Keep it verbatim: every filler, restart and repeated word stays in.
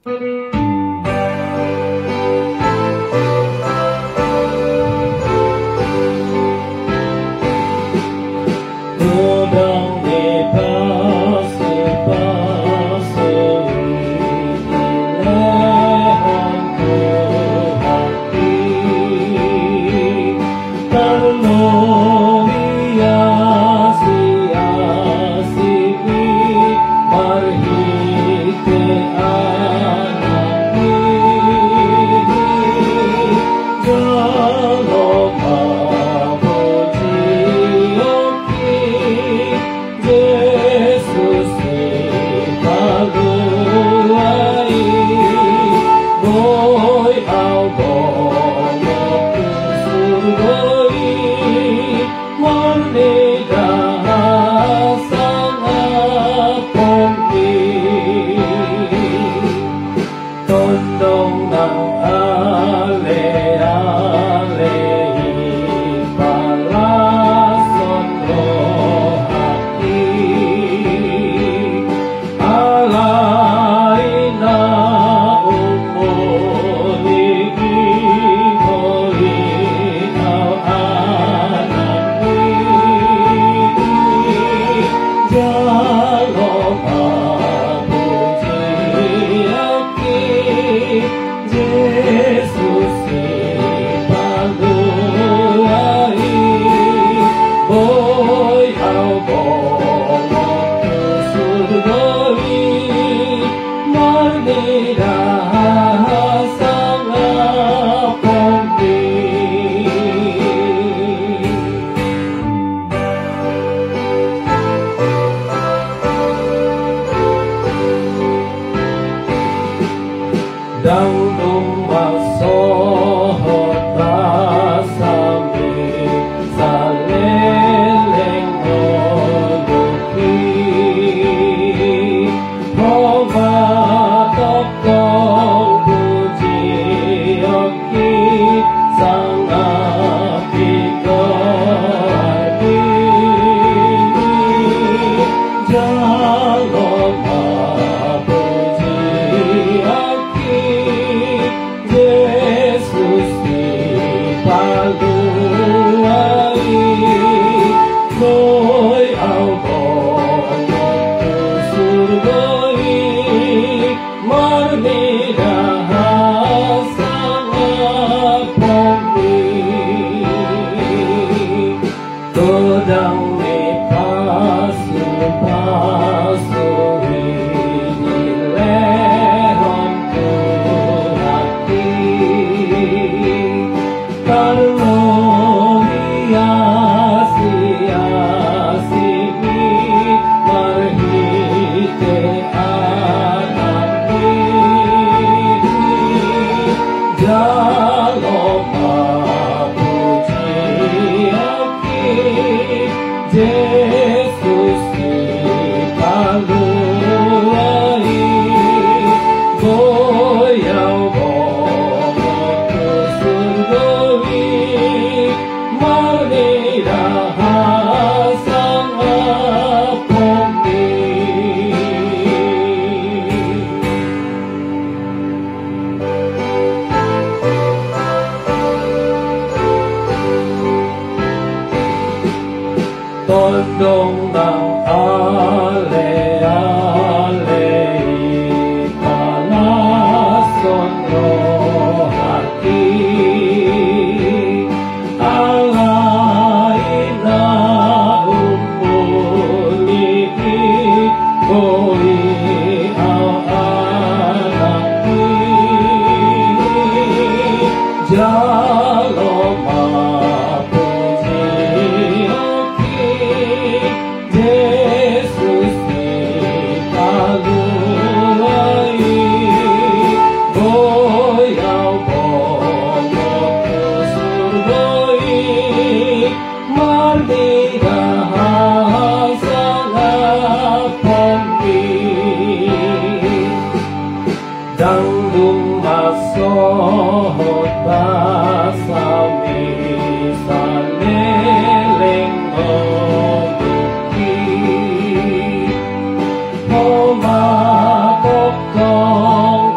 Godang ni pasupasu i dilehon Tuhan i, tarlumobi asi-asi i marhite Anakni. Jalo ma puji oki Jesus Sipalua i, boi au bongot tu surgo i, marnida hasangapon i. Tondong nang ale-ale i palashon rohangki, alai na umuli i boi au anakni. Jalo ma puji oki Jesus Sipalua i, boi au bongot tu surgo i, marnida hasangapon i. Ndang dung masohot basami saleleng ngolungki, ho ma tongtong pujion i sangap di goarmi. Jalo ma puji oki Jesus Sipalua i, boi au bongot tu surgo i, marnida hasangapon i. Godang ni pasupasu i dilehon Tuhan i, tarlumobi asi-asi i marhite Anakni. Jalo ma puji oki Jesus Sipalua i, boi au bongot tu surgo i, marnida hasangapon i. Tondong nang ale-ale i palashon rohangki, alai na umuli i boi au anakni. Jalo ma puji oki Jesus Sipalua i, boi au bongot tu surgo i, marnida hasangapon i. Ndang dung masohot basami saleleng ngolungki, ho ma tongtong